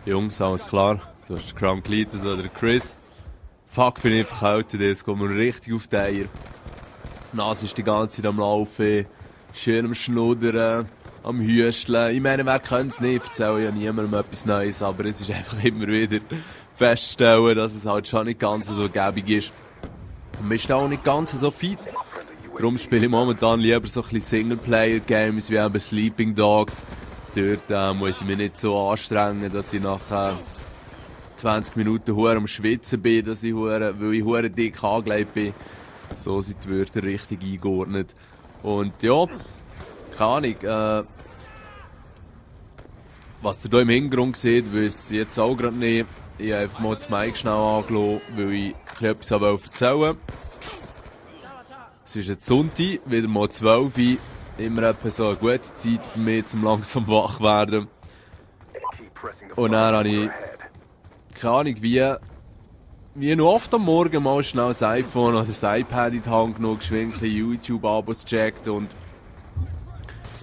Jungs, alles klar. Du hast den Crown Cletus oder den Chris. Fuck, bin ich verkältet, es kommt mir richtig auf die Eier. Die Nase ist die ganze Zeit am Laufen, schön am Schnuddern, am Hüsteln. Ich meine, wer könnte es nicht, erzähle ja niemandem etwas Neues, aber es ist einfach immer wieder feststellen, dass es halt schon nicht ganz so gäbig ist. Und man ist auch nicht ganz so fit. Darum spiele ich momentan lieber so ein bisschen Singleplayer-Games wie eben Sleeping Dogs. Dort muss ich mich nicht so anstrengen, dass ich nach 20 Minuten hure am Schwitzen bin, dass ich weil ich hure dick angelegt bin. So sind die Wörter richtig eingeordnet. Und ja, keine Ahnung. Was ihr hier im Hintergrund seht, wisst ihr jetzt auch gerade nicht. Ich habe einfach mal das Mic schnell angelassen, weil ich etwas erzählen wollte. Es ist jetzt Sonntag, wieder mal 12 Uhr. Immer etwa so eine gute Zeit für mich, um langsam wach werden. Und dann habe ich, keine Ahnung, wie noch oft am Morgen mal schnell das iPhone oder das iPad in die Hand genommen, geschwind YouTube-Abos gecheckt und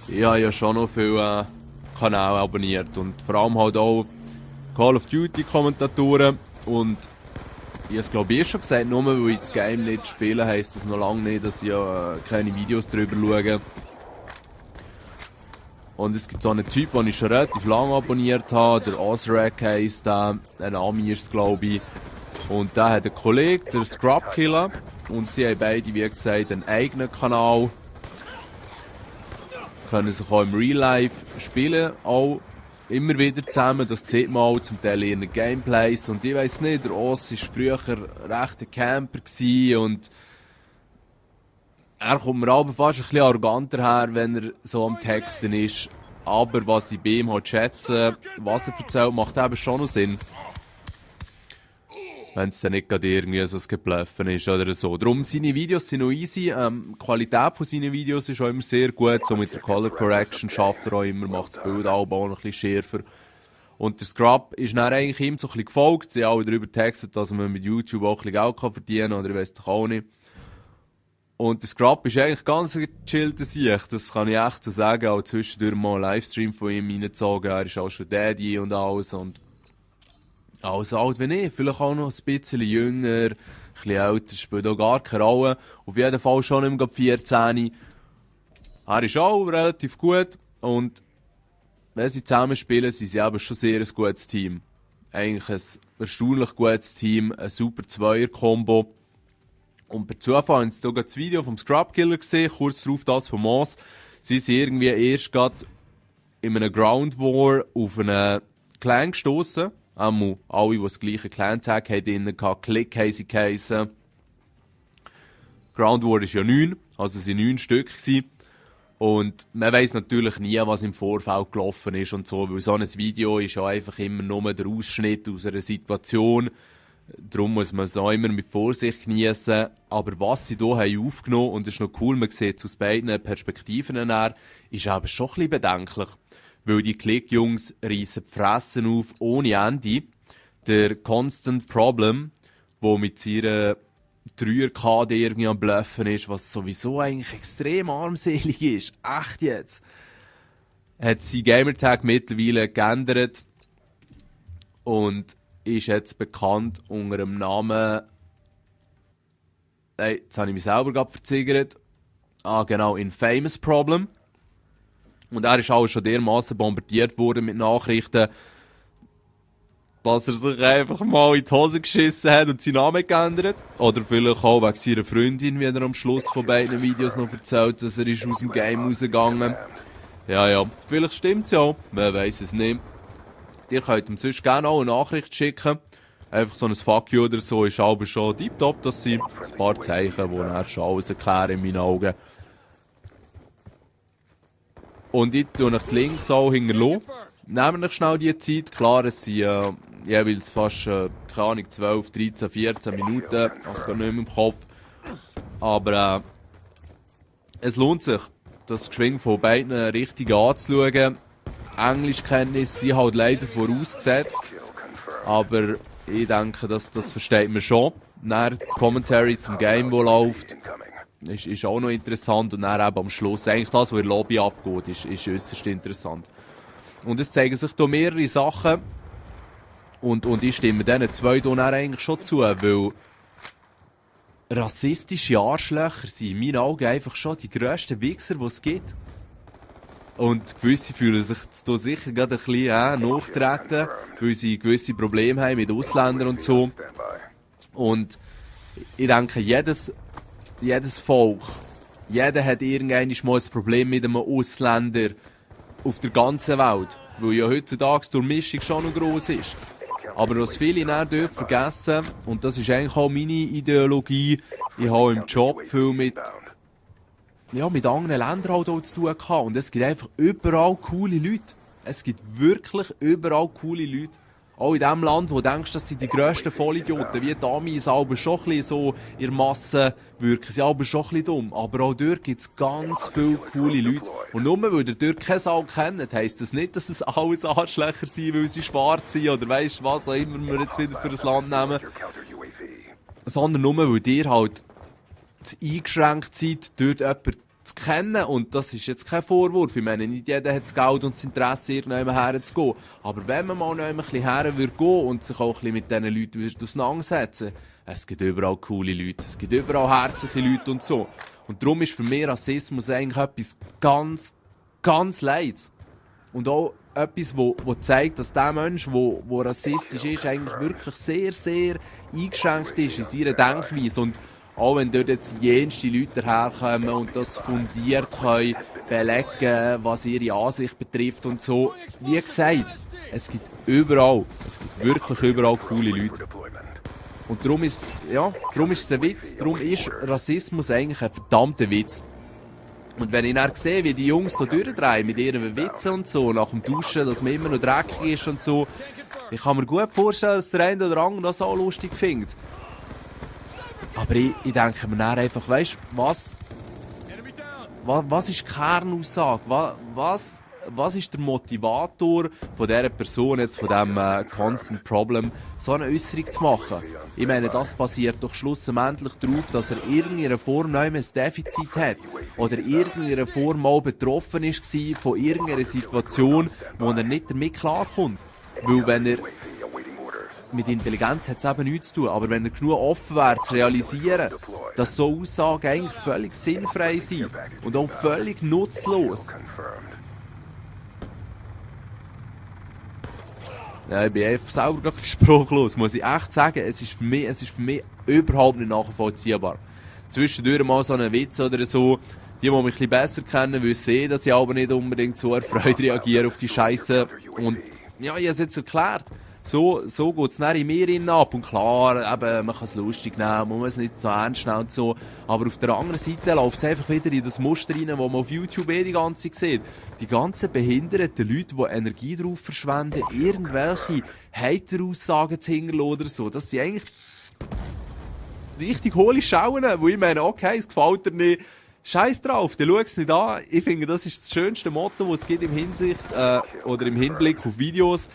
ich habe ja schon noch viele Kanäle abonniert und vor allem halt auch Call of Duty Kommentatoren und ich habe es glaube ich schon gesagt, nur weil ich das Game nicht spiele, heisst das noch lange nicht, dass ich keine Videos darüber schaue. Und es gibt so einen Typ, den ich schon relativ lange abonniert habe, der Ozrak heisst der, ein Ami ist es glaube ich. Und der hat einen Kollegen, der Scrub Killer, und sie haben beide, wie gesagt, einen eigenen Kanal. Können sich auch im Real Life spielen, auch immer wieder zusammen, das sieht man auch zum Teil in ihren Gameplays. Und ich weiss nicht, der Oz war früher recht ein Camper und er kommt mir aber fast ein bisschen arroganter her, wenn er so am Texten ist. Aber was ich bei ihm halt schätze, was er erzählt, macht eben schon noch Sinn. Wenn es dann nicht gerade irgendwie so ein Geblöffen ist oder so. Darum, seine Videos sind noch easy. Die Qualität von seinen Videos ist auch immer sehr gut. So mit der Color Correction schafft er auch immer, macht das Bild auch noch ein bisschen schärfer. Und der Scrub ist dann eigentlich ihm so ein bisschen gefolgt. Sie haben auch darüber getextet, dass man mit YouTube auch ein bisschen Geld verdienen kann, oder ich weiss doch auch nicht. Und der Scrub ist eigentlich ganz ein gechillter Sicht, das kann ich echt so sagen. Auch zwischendurch mal einen Livestream von ihm reingezogen. Er ist auch schon Daddy und alles. Und alles alt wie ich, vielleicht auch noch ein bisschen jünger, ein bisschen älter, spielt auch gar keine Rolle. Auf jeden Fall schon nicht mehr 14. Er ist auch relativ gut und wenn sie zusammen spielen, sind sie eben schon sehr ein gutes Team. Eigentlich ein erstaunlich gutes Team, ein super Zweier-Kombo. Und per Zufall haben sie hier das Video vom Scrub Killer gesehen, kurz darauf das von Moss. Sie sind irgendwie erst gerade in einem Ground War auf einen Clan gestossen. Alle, die das gleiche Clan-Tag hatten, Click haben sie geheissen. Ground War ist ja 9, also es waren 9 Stück. Und man weiss natürlich nie, was im Vorfeld gelaufen ist und so, weil so ein Video ist ja einfach immer nur der Ausschnitt aus einer Situation. Darum muss man es auch immer mit Vorsicht genießen. Aber was sie hier haben aufgenommen, und das ist noch cool, man sieht es aus beiden Perspektiven her, ist eben schon ein bisschen bedenklich. Weil die Klick-Jungs reissen die Fressen auf ohne Ende. Der Constant Problem, der mit seiner 3er-KD irgendwie am Bluffen ist, was sowieso eigentlich extrem armselig ist. Echt jetzt. Hat sein Gamertag mittlerweile geändert und ist jetzt bekannt unter dem Namen. Jetzt habe ich mich selber gerade verziggert. Genau, Infamous Problem. Und er ist auch schon dermaßen bombardiert worden mit Nachrichten, dass er sich einfach mal in die Hose geschissen hat und seinen Namen geändert. Oder vielleicht auch wegen seiner Freundin, wie er am Schluss von beiden Videos noch erzählt, dass er ist aus dem Game rausgegangen. Ja, vielleicht stimmt es ja, man weiss es nicht. Ihr könnt ihm sonst gerne auch eine Nachricht schicken. Einfach so ein Fuck you oder so ist aber schon tiptop, das sind ein paar Zeichen, die er schon alles erklären in meinen Augen. Und ich tue euch die Links auch hinterlassen. Nehmt euch schnell die Zeit. Klar, es sind jeweils fast, keine Ahnung, 12, 13, 14 Minuten. Das geht nicht mehr im Kopf. Aber es lohnt sich, das Geschwing von beiden richtig anzuschauen. Englischkenntnisse sind halt leider vorausgesetzt. Aber ich denke, das versteht man schon. Dann das Commentary zum Game, das läuft, ist auch noch interessant. Und dann eben am Schluss, eigentlich das, was in der Lobby abgeht, ist äußerst interessant. Und es zeigen sich hier mehrere Sachen, Und ich stimme diesen zwei hier eigentlich schon zu, weil rassistische Arschlöcher sind in meinen Augen einfach schon die grössten Wichser, die es gibt. Und gewisse fühlen sich da sicher gerade ein bisschen nachtreten, weil sie gewisse Probleme haben mit Ausländern und so. Und ich denke, jedes Volk, jeder hat irgendwann mal ein Problem mit einem Ausländer auf der ganzen Welt. Weil ja heutzutage die Durchmischung schon noch gross ist. Aber was viele dann dort vergessen, und das ist eigentlich auch meine Ideologie, ich habe im Job viel mit anderen Ländern halt auch zu tun gehabt. Und es gibt einfach überall coole Leute. Es gibt wirklich überall coole Leute. Auch in dem Land, wo du denkst, das sind die grössten Vollidioten, wie die Amis, aber schon ein bisschen so in der Masse wirken sie aber schon ein bisschen dumm. Aber auch dort gibt es ganz viele coole Leute. Und nur weil ihr dort keine Sau kennt, heisst das nicht, dass es alles Arschlöcher sind, weil sie schwarz sind oder weisst was auch immer wir jetzt wieder für ein Land nehmen. Sondern nur, weil ihr halt eingeschränkt seid, dort jemanden zu kennen. Und das ist jetzt kein Vorwurf. Ich meine, nicht jeder hat das Geld und das Interesse, irgendjemand herzugehen. Aber wenn man mal noch ein bisschen her würde gehen und sich auch ein bisschen mit diesen Leuten auseinandersetzen, es gibt überall coole Leute, es gibt überall herzliche Leute und so. Und darum ist für mich Rassismus eigentlich etwas ganz, ganz Leids. Und auch etwas, wo zeigt, dass der Mensch, der rassistisch ist, eigentlich wirklich sehr, sehr eingeschränkt ist in seiner Denkweise. Und auch wenn dort jetzt jenste Leute herkommen und das fundiert können belegen, was ihre Ansicht betrifft und so. Wie gesagt, es gibt wirklich überall coole Leute. Und darum ist es ein Witz, darum ist Rassismus eigentlich ein verdammter Witz. Und wenn ich dann sehe, wie die Jungs da durchdrehen mit ihren Witzen und so, nach dem Duschen, dass man immer noch dreckig ist und so, ich kann mir gut vorstellen, dass der eine oder andere das auch lustig findet. Aber ich denke mir dann einfach, weißt du, was ist die Kernaussage? Was ist der Motivator von dieser Person, jetzt von diesem Constant Problem, so eine Äußerung zu machen? Ich meine, das basiert doch schlussendlich darauf, dass er in irgendeiner Form noch ein Defizit hat. Oder in irgendeiner Form mal betroffen war von irgendeiner Situation, wo er nicht damit klarkommt. Weil wenn er mit Intelligenz hat es eben nichts zu tun, aber wenn er genug offen wäre, zu realisieren, dass so Aussagen eigentlich völlig sinnfrei sind und auch völlig nutzlos. Ja, ich bin einfach selber gerade sprachlos, muss ich echt sagen. Es ist für mich überhaupt nicht nachvollziehbar. Zwischendurch mal so einen Witz oder so. Die mich ein bisschen besser kennen, wissen dass ich aber nicht unbedingt so erfreut reagiere auf die Scheiße. Und ja, ich habe es jetzt erklärt. So geht es dann in mir ab. Und klar, eben, man kann es lustig nehmen, man muss es nicht so ernst nehmen und so. Aber auf der anderen Seite läuft es einfach wieder in das Muster rein, das man auf YouTube die ganze Zeit sieht. Die ganzen behinderten Leute, die Energie darauf verschwenden, irgendwelche Hater-Aussagen zu hinterlassen oder so. Das sind eigentlich richtig hohle Schauen, wo ich meine, okay, es gefällt dir nicht. Scheiß drauf, dann schau es nicht an. Ich finde, das ist das schönste Motto, das es gibt im Hinblick auf Videos.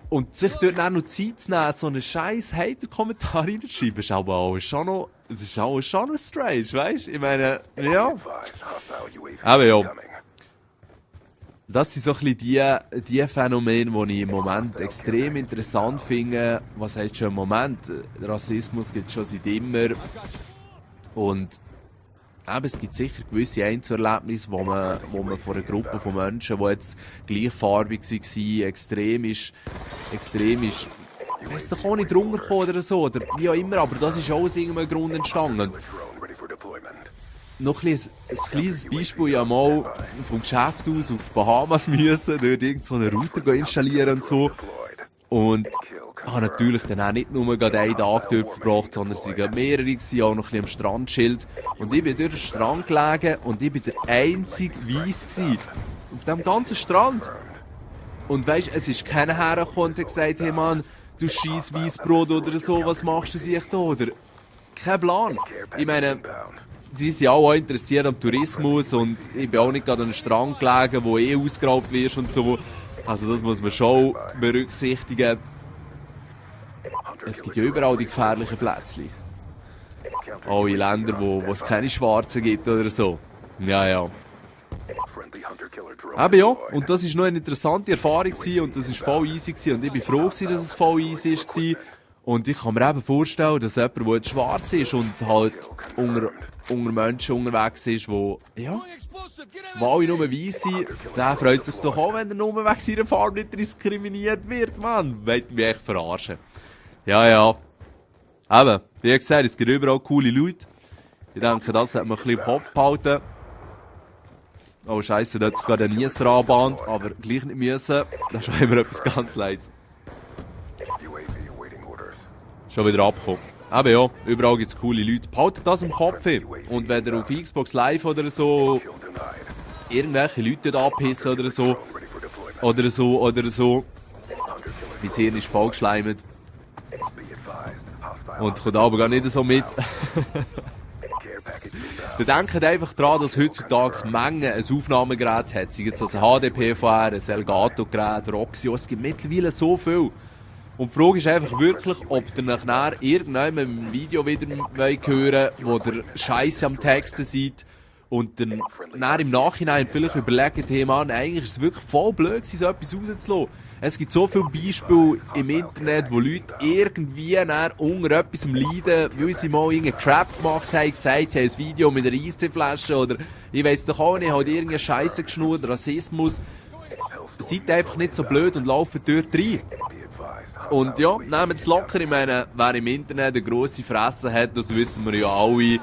Und sich dort auch noch Zeit zu nehmen, so einen scheiß Hater-Kommentar reinzuschreiben, ist aber auch schon noch strange, weißt du? Ich meine, ja. Aber ja. Das sind so ein bisschen die Phänomene, die ich im Moment extrem interessant finde. Was heisst schon im Moment? Rassismus gibt es schon seit immer. Und eben, es gibt sicher gewisse Einzelerlebnisse, wo man von einer Gruppe von Menschen, die jetzt gleichfarbig waren, extrem ist, ich weiss doch auch nicht drunter gekommen oder so, oder wie auch immer, aber das ist auch aus irgendeinem Grund entstanden. Noch ein kleines Beispiel, ich habe mal vom Geschäft aus auf Bahamas müssen, dort irgendeinen Router installieren und so. Und habe natürlich dann auch nicht nur gerade einen Tag dort verbracht, sondern es waren mehrere, auch noch ein bisschen am Strandschild. Und ich bin durch den Strand gelegen und ich war der einzige Weiss auf dem ganzen Strand. Und weisst, es ist keiner hergekommen und hat gesagt, hey Mann, du scheiß Weissbrot oder so, was machst du sich da? Oder kein Plan. Ich meine, sie sind auch interessiert am Tourismus und ich bin auch nicht gerade an einem Strand gelegen, wo ausgeraubt wirst und so. Also das muss man schon berücksichtigen. Es gibt ja überall die gefährlichen Plätzchen. Auch in Ländern, wo es keine Schwarzen gibt oder so. Ja, ja. Eben ja, und das war noch eine interessante Erfahrung gewesen, und das war voll easy gewesen, und ich bin froh gewesen, dass es voll easy war. Und ich kann mir eben vorstellen, dass jemand, der jetzt schwarz ist und halt unter Menschen unterwegs ist, wo, ja, wo alle nur weiss sind, der freut sich doch auch, wenn er nur wegen seiner Farbe nicht diskriminiert wird, Mann. Wollt mich echt verarschen. Ja, ja. Eben, wie gesagt, es gibt überall coole Leute. Ich denke, das sollte man ein bisschen im Kopf behalten. Oh Scheiße, da hat sich gerade ein Nieser angebahnt, aber gleich nicht müssen. Da ist immer etwas ganz Leids. Schon wieder abgekommen. Eben ja, überall gibt es coole Leute. Behaltet das im Kopf hin. Und wenn ihr auf Xbox Live oder so irgendwelche Leute da anpissen oder so, mein Hirn ist vollgeschleimt. Und kommt aber gar nicht so mit. Dann denkt einfach daran, dass heutzutage Mengen ein Aufnahmegerät hat. Sei es ein HDPVR, ein Elgato-Gerät, Roxio. Es gibt mittlerweile so viel. Und die Frage ist einfach wirklich, ob ihr nachher irgendwann im Video wieder hören wollt, wo ihr Scheiße am Texten seid und dann im Nachhinein vielleicht überlegt, hey Mann, eigentlich ist es wirklich voll blöd gewesen, so etwas rauszulassen. Es gibt so viele Beispiele im Internet, wo Leute irgendwie unter etwas leiden, weil sie mal irgendeinen Crap gemacht haben, gesagt haben, ein Video mit einer Eistee-Flasche oder ich weiss doch auch nicht, hat irgendeine Scheiße geschnurrt, Rassismus. Seid einfach nicht so blöd und lauft dort rein. Und ja, nehmt es locker. Ich meine, wer im Internet eine grosse Fresse hat, das wissen wir ja alle.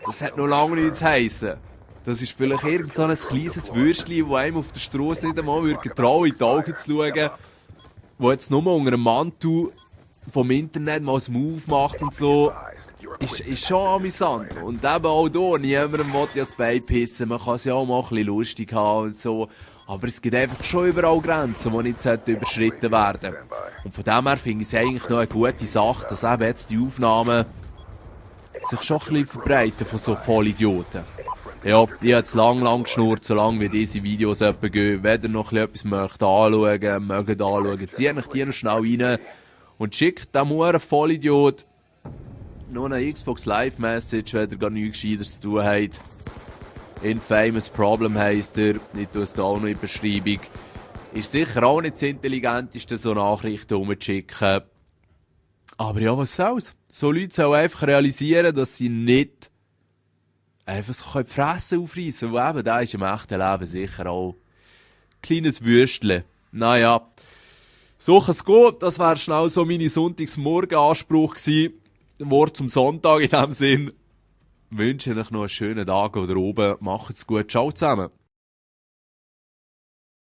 Das hat noch lange nichts zu heissen. Das ist vielleicht irgend so ein kleines Würstchen, das einem auf der Straße nicht einmal getrauen in die Augen zu schauen, das jetzt nur unter einem Mantel vom Internet mal ein Move macht und so. Ist schon amüsant. Und eben auch hier, niemandem will ja das Bein pissen. Man kann es ja auch mal ein bisschen lustig haben und so. Aber es gibt einfach schon überall Grenzen, die nicht überschritten werden sollten. Und von dem her finde ich es eigentlich noch eine gute Sache, dass eben jetzt die Aufnahmen sich schon ein bisschen verbreiten von so Vollidioten. Ja, ich habe es lang geschnurrt, solange wie diese Videos gehen. Wenn ihr noch etwas möchtet anschauen, zieht euch die noch schnell rein und schickt dem einen Vollidiot noch eine Xbox Live Message, wenn ihr gar nichts Gescheiteres zu tun habt. Infamous Problem heisst er, ich tue es da auch noch in der Beschreibung. Ist sicher auch nicht das Intelligenteste, so Nachrichten rumzuschicken. Aber ja, was soll's? So Leute sollen einfach realisieren, dass sie nicht einfach so die Fresse aufreissen können. Und eben, da ist im echten Leben sicher auch ein kleines Würstchen. Naja, so kann es gehen. Das wäre schnell so meine Sonntagsmorgen-Anspruch gewesen. Wort zum Sonntag in dem Sinn. Ich wünsche euch noch einen schönen Tag oder oben. Macht's gut. Ciao zusammen.